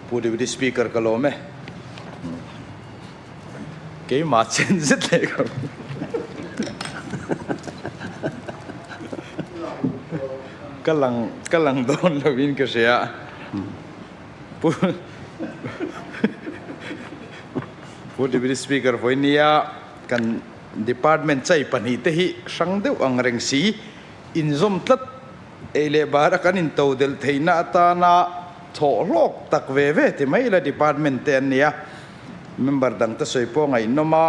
Pu Deputy Speaker ka lawm e. Keimah chen zet leh ka ka lang ka lang dawn lovin ka hria. Pu Pu Deputy Speaker vawinia kan department chai pahnihte hi hrang deuh ang reng si inzawm tlat Ei leh bara kan intodelh theihna atana thawh hlawk tak ve ve ti mai ila department te an ni a, member dangte sawi pawh ngaihnawm a,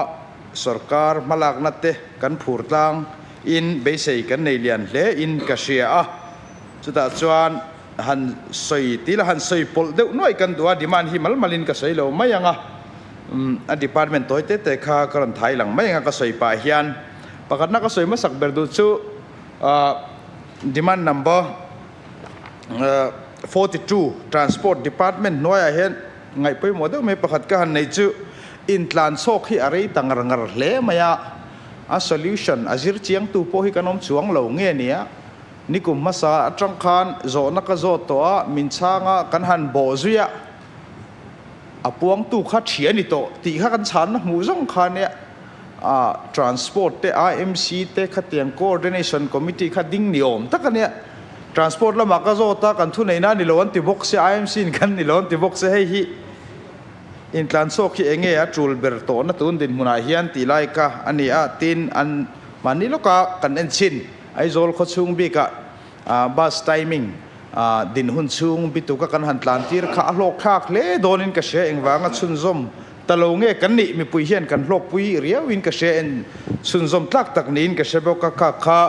sorkar hmalakna te kan phur tlang in beisei kan nei lian hle in ka hria a, chutah chuan han sawi tila han sawi pawlh deuh nuaih kan duh a, demand hi mal malin ka sawi lo mai ang a, a department tawi te te kha ka rawn thai lang mai ang a ka sawi pah hian pakhatna ka sawi hmasak ber duh chu. Demand number 42 Transport Department hnuaiah hian ngaih pawimawh deuh mai pakhat ka han nei chu intlan chhawk hi a rei ta ngar ngar hle mai a, a solution a zir chiangtu pawh hi kan awm chuang lo nge nia, nikum hmasa atang khan zawhna ka zawt tawh a, min chhanga kan han bawh zui a, a puangtu kha thian i tawh tih kha kan chhanna hmuh zawng kha nia. A Transport te IMC te khatiang Coordination Committee kha ding ni awm tak a nia. Transport lamah ka zawt a, kan thuneihna a ni lo an ti bawk sia, IMC in kan ni lo an ti bawk sia, hei hi intlanchhuak hi enge a tul ber tawhna tun dinhmunah hian tih lai ka a ni a, tin an mahni lawka kan en chhin Aizawl khawchhung bikah bus timing din hun chhung bituka kan han tlan tir kha a hlawkthlak hle dawnin ka hria engvanga chhunzawm Ta lo nge kan nih mipui hian kan hlawkpui riauin ka hria en chhunzawm tlak tak niin ka hre bawk a, kha kha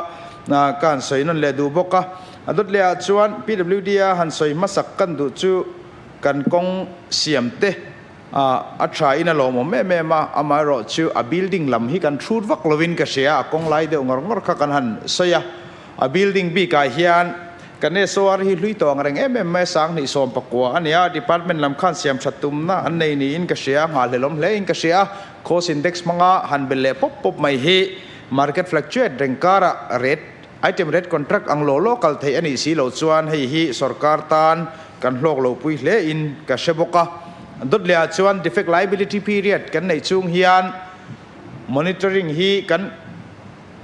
ka han sawi nawn leh duh bawk a. A dawt lehah chuan PWD a han sawi hmasak kan duh chu kan kawng siam te a tha in a lawmawm em em a, amaherawh chu a building lam hi kan hrut vak lovin ka hria, a kawng lai deuh ngawr ngawr kha kan han sawi a. A building bikah hian kan SOR hi hlui tawh ang reng em em mai a, 2019 a ni a, department lam khan siam that tumna an nei niin ka hria, nghahhlelawm hle in ka hria. Cost index hmanga han bel leh pawp pawp mai hi market fluctuate reng karah rate, item rate contract ang law law kal theih a nih si loh chuan hei hi sorkar tan kan hlawk lo pui hle in ka hre bawk a. Dawt lehah chuan defect liability period kan neih chung hian monitoring hi kan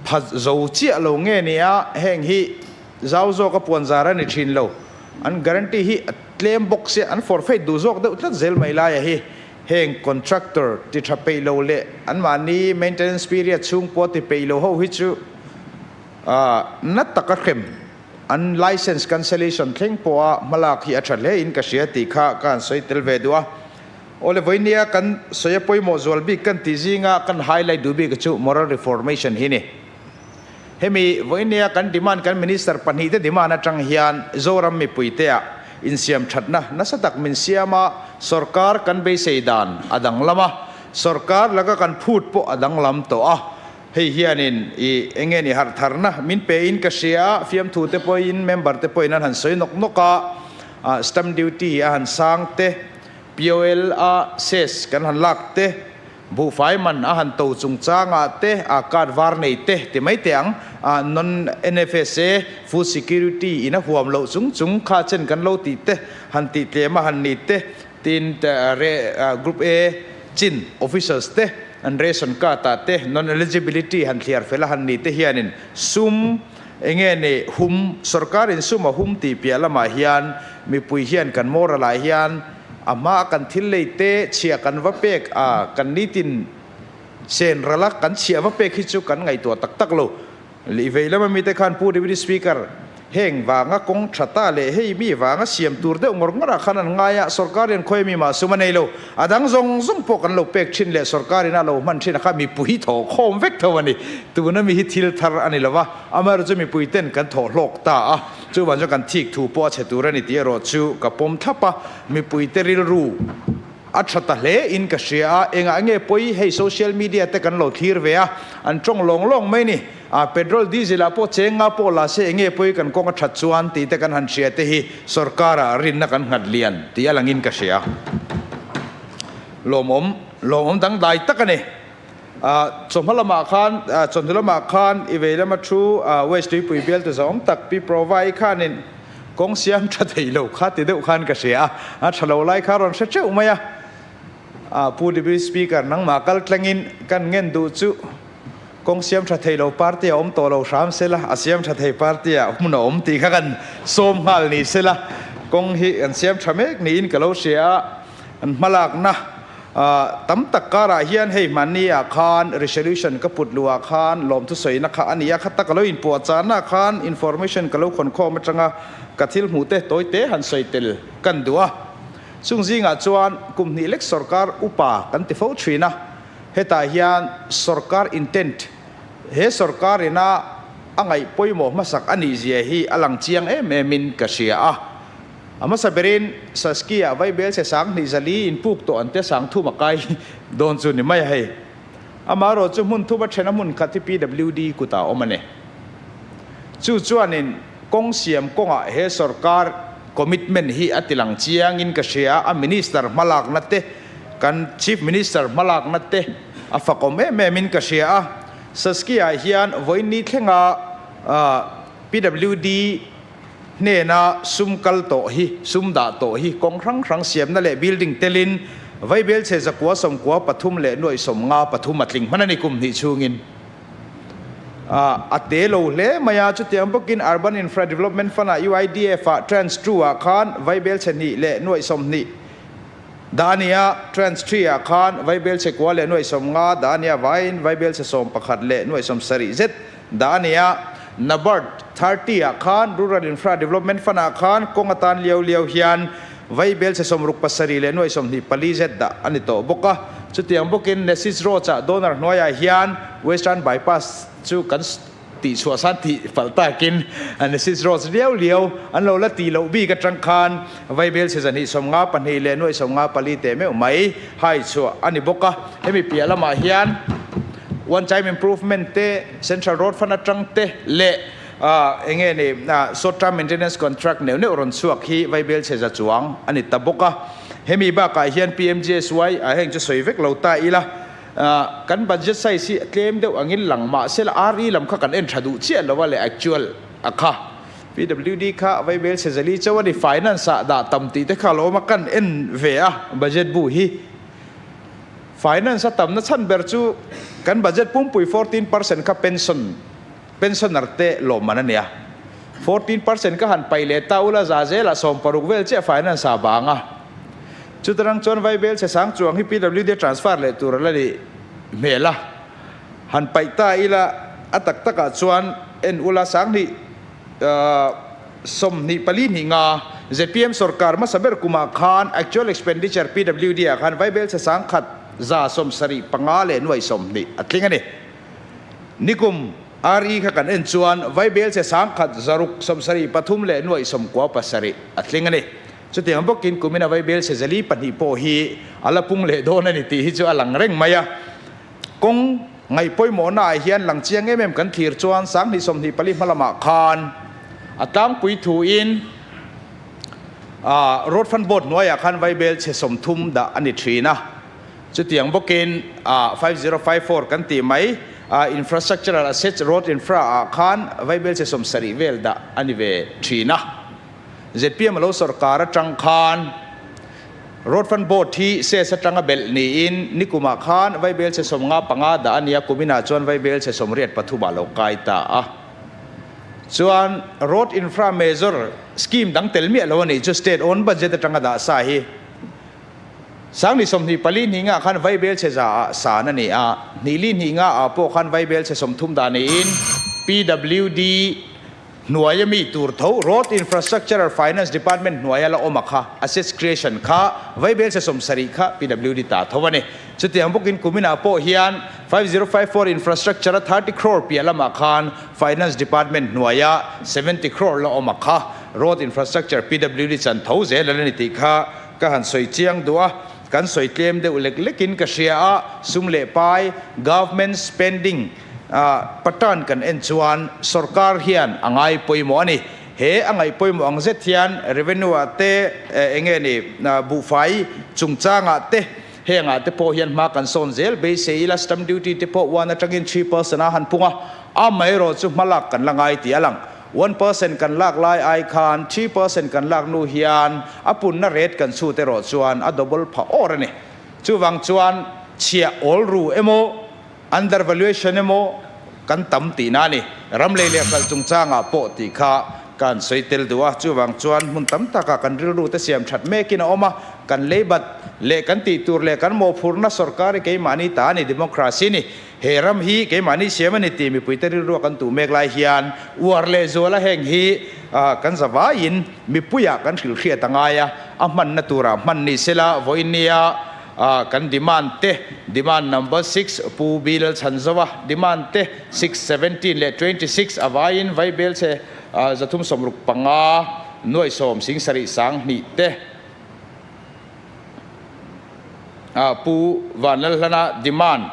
Pha zo chiah lo nge nia, heng hi zau zawk a puan zar a ni thin lo. An guarantee hi a tlem bawk sia, an forfeit duh zawk deuh tlat zel mai laia hi. Heng contractor ti tha peih lo leh anmahni maintenance period chhung pawh ti peih lo ho hi chu na taka hrem an licence cancellation thleng pawha hmalak hi a tha hle in ka hria tih kha ka han sawi tel ve duh a. Awle vawinia kan sawi a pawimawh zual bik kan tih zinga kan highlight duh bik chu moral reformation hi ni. Hemi vawinia kan demand kan minister pahnihte demand atang hian Zoram mipuite ah insiam thatna nasa tak min siam a, sorkar kan beisei dan a danglam a, sorkar laka kan phut pawh a danglam tawh a, hei hianin i enge ni harh tharna min pe in ka hria a, fiamthu te pawhin member te pawhin an han sawi nawk nawk a, stamp duty a han sang te, POL a ses kan han lak te, buhfai man a han to chungchangah te, a card var nei te ti mai teh ang, a non NFSA food security in a huam loh chung chung kha chen kan lo tih te, han tih tlem a han ni te, tin group A chin officers te an ration card ah te non eligibility han thliar fel a han ni te hianin sum Enge ni hum, sorkar in sum a hum tih piah lamah hian mipui hian kan moral ah hian a hma a kan thil lei te chhiah kan va pek a, kan nitin sen ral a kan chhiah va pek hi chu kan ngaihtuah tak tak lo. Lih vei lama mite khan Pu Deputy Speaker, Heng vanga kawng tha ta leh hei mi vanga siam tur deuh ngawr ngawrah khan an ngai a, sorkar hian khawi mi mah sum a nei lo. A dang zawng zawng pawh kan lo pek thin leh sorkar in a lo hman thin a kha mipui thaw khawm vek tho a ni. Tuna mi hi thil thar a ni lo va, amaherawh chu mipui ten kan thaw hlawk ta a, chuvang chuan kan thik thu pawh a chhe tur a ni tih erawh chu ka pawm thlap a, mipui te rilru a tha ta hle in ka hria a, engah nge pawi hei social media te kan lo thlir ve a, an tawng lawng lawng mai ni. A petrol diesel ah pawh cheng nga pawh la se enge pawi kan kawng a that chuan tih te kan han hria te hi sorkar ah rinna kan nghat lian tih a langin ka hria. Lawmawm lawmawm dangdai tak a ni. A chawhma lamah khan chawhnu lamah khan i vei lama thu West Tuipui bial tu zawng tak Pi Provai khanin Kawng siam tha thei lo kha ti deuh khan ka hria a, a tha lo lai kha rawn hre teuh mai a. Pu Deputy Speaker, nangmah kal tlangin kan ngen duh chu kawng siam tha thei lo party a awm tawh lo hram sela, a siam tha thei party ah hmun a awm tih kha kan sawm nghal ni sela, kawng hi kan siam tha mek niin ka lo hria a, an hmalakna tam tak karah hian hei hmanni ah khan resolution ka put luh ah khan lawmthu sawina kha a ni a, khata ka lo inpuah chahna khan information ka lo khawnkhawm atanga ka thil hmuh te tawi te han sawi tel kan duh a. Chung zingah chuan kum hnih lek sorkar upa kan ti fo thin a, hetah hian sorkar intent, he sorkar ina a ngaih pawimawh hmasak a nih zia hi a lang chiang em em in ka hria a. A hmasa berin Saskia Vaibel che sang hnih zali in puk tawh an tia sang thum a kai dawn chu ni mai a hei. Amaherawh chu hmun thum a then a hmun khat hi PWD kutah a awm a ni. Chu chuanin kawng siam kawngah he sorkar commitment hi a tilang chiangin ka hria a, Minister hmalakna te, kan Chief Minister hmalakna te a fakawm em em in ka hria a. Saskia hian vawiin thlenga PWD hnena sum kal tawh hi, sum dah tawh hi kawng hrang hrang siamna leh building telin Vaibelchhe zakua sawmkua pathum leh nuaih sawmnga pathum a tling hman a ni kum hnih chhungin. A te lo hle mai a, chutiang bawkin Urban Infra Development Fund ah UIDF ah Tranche 2 ah khan Vaibelchhe hnih leh nuaih 20 dah a ni a, Tranche 3 ah khan Vaibelchhe kua leh nuaih 50 dah a ni a, vaiin Vaibelchhe 11 leh nuaih 70 zet dah a ni a, NABARD 30 ah khan Rural Infra Development Fund ah khan kawng atan liau liau hian Vaibelchhe 67 leh nuaih 24 zet dah a ni tawh bawk a. Chutiang bawkin Nesis Road ah donor hnuaiah hian Western Bypass chu kan tihchhuah san tih palh takin Nesis Road liau liau an lo la tih loh bik atang khan Vaibelchhe 252 leh nuaih 54 teh meuh mai hai chhuah a ni bawk a. Hemi piah lamah hian One Time Improvement te, Central Road Fund atang te leh eng nge ni Short Term Maintenance Contract neuh neuh rawn chhuak hi Vaibelchhe za chuang a ni ta bawk a. Hemi bakah hian PMGSY ah heng chu sawi vek lo ta ila, kan budget size hi tlem deuh angin lang mah se la RE lam kha kan en tha duh chiah lo a leh actual a kha. PWD kha Vaibelchhe zali chauh a ni, finance ah dah tam tih te kha a lo awm a, kan en ve a budget bu hi. Finance a tamna chhan ber chu kan budget pumpui 14% kha pension, pensioner te lawmman a nia. 14% ka han paih leh ta ula za zelah 60 vel chiah finance ah bang a. Chutarang chuan Vaibel chhe sang chuang hi PWD transfer leh tur a la nih hmel a. Han paih ta ila a tak takah chuan en ula 2024 nga zpm sorkar hmasa ber kumah khan actual expenditure PWD ah khan Vaibelchhe 175 leh nuai 20 a tling a ni. Nikum RE kha kan en chuan Vaibelchhe 173 leh nuai 97 a tling a ni. Chutiang bawkin kumina Vaibelchhe 402 pawh hi a la pung leh dawn a ni tih hi chu a lang reng mai a. Kawng ngaih pawimawhna ah hian lang chiang em em kan thlir chuan 2024 hma lamah khan a tlangpui thuin Road Fund Board hnuaiah khan Vaibel chhe 30 dah a ni thin a. Chutiang bawkin 5054 kan tih mai Infrastructural Assets Road Infra ah khan Vaibel chhe 70 vel dah a ni ve thin a. Zpm a lo sorkar atang khan Road Fund Board hi cess atanga belh niin nikumah khan Vaibelchhe 55 dah a nia, kuminah chuan Vaibelchhe 83 ah lo kai ta a. Chuan Road Infra Major Scheme dang tel miah lo a nih chu State own budget atanga dah sa hi 2024 hnih ngah khan Vaibelchhe za ah san a ni a, hnih li hnih nga ah pawh khan Vaibelchhe 30 dah niin PWD Hnuaia mi tur tho Road Infrastructure Finance Department hnuaia la awm a kha Assets Creation kha Vaibelchhe 70 kha PWD ta tho a ni. Chutiang bawkin kuminah pawh hian 5054 Infrastructure a 30 crore piah lamah khan Finance Department hnuaia 70 crore la awm a kha Road Infrastructure PWD chan tho zel a la ni tih kha ka han sawi chiang duh a. Kan sawi tlem deuh lek lekin ka hria a, sum leh pai, Government spending, Pattern kan en chuan sorkar hian a ngai pawimawh a ni. He a ngaih pawimawh ang zet hian revenue ah te eng nge ni buhfai chungchangah te hengah te pawh hian hma kan sawn zel beisei ila stamp duty te pawh 1 atangin 3% a han pung a, amaherawh chu hmalak kan la ngai tih a lang. 1% kan lak lai ai khan 3% kan lak hnu hian a punna rate kan chhut erawh chuan a double phah awr a ni. Chuvang chuan chhiah awl ru emaw, undervaluation emaw kan tam tihna a ni. Ram lei leh hralh chungchangah pawh tih kha kan sawi tel duh a, chuvang chuan hmun tam takah kan rilru te siam that mekin a awm a, kan leibat leh kan tih tur leh kan mawhphurhna sorkar hi keimahni ta a ni, democracy ni. He ram hi keimahni siam a ni tih mipuite rilrua kan tuh mek lai hian uar leh zuala heng hi kan zavaiin mipuiah kan hrilhhriat a ngai a, a hmanna turah hman ni sela vawinia kan demand te, demand number 6 Pu Bilal Chhanzova demand te 6, 17 leh 26 a vaiin Vaibelchhe 365 nuaihsawm 70 2 te. Pu Vanlalhlana demand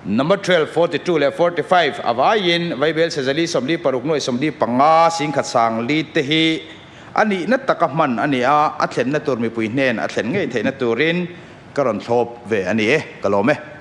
number 12, 42 leh 45 a vaiin Vaibelchhe 446 nuaih 45 singkhat sang li te hi a nihna taka hman a ni a, a thlenna tur mipui hnen a thlen ngei theihna turin ka rawn thlawp ve a ni e, ka lawm e.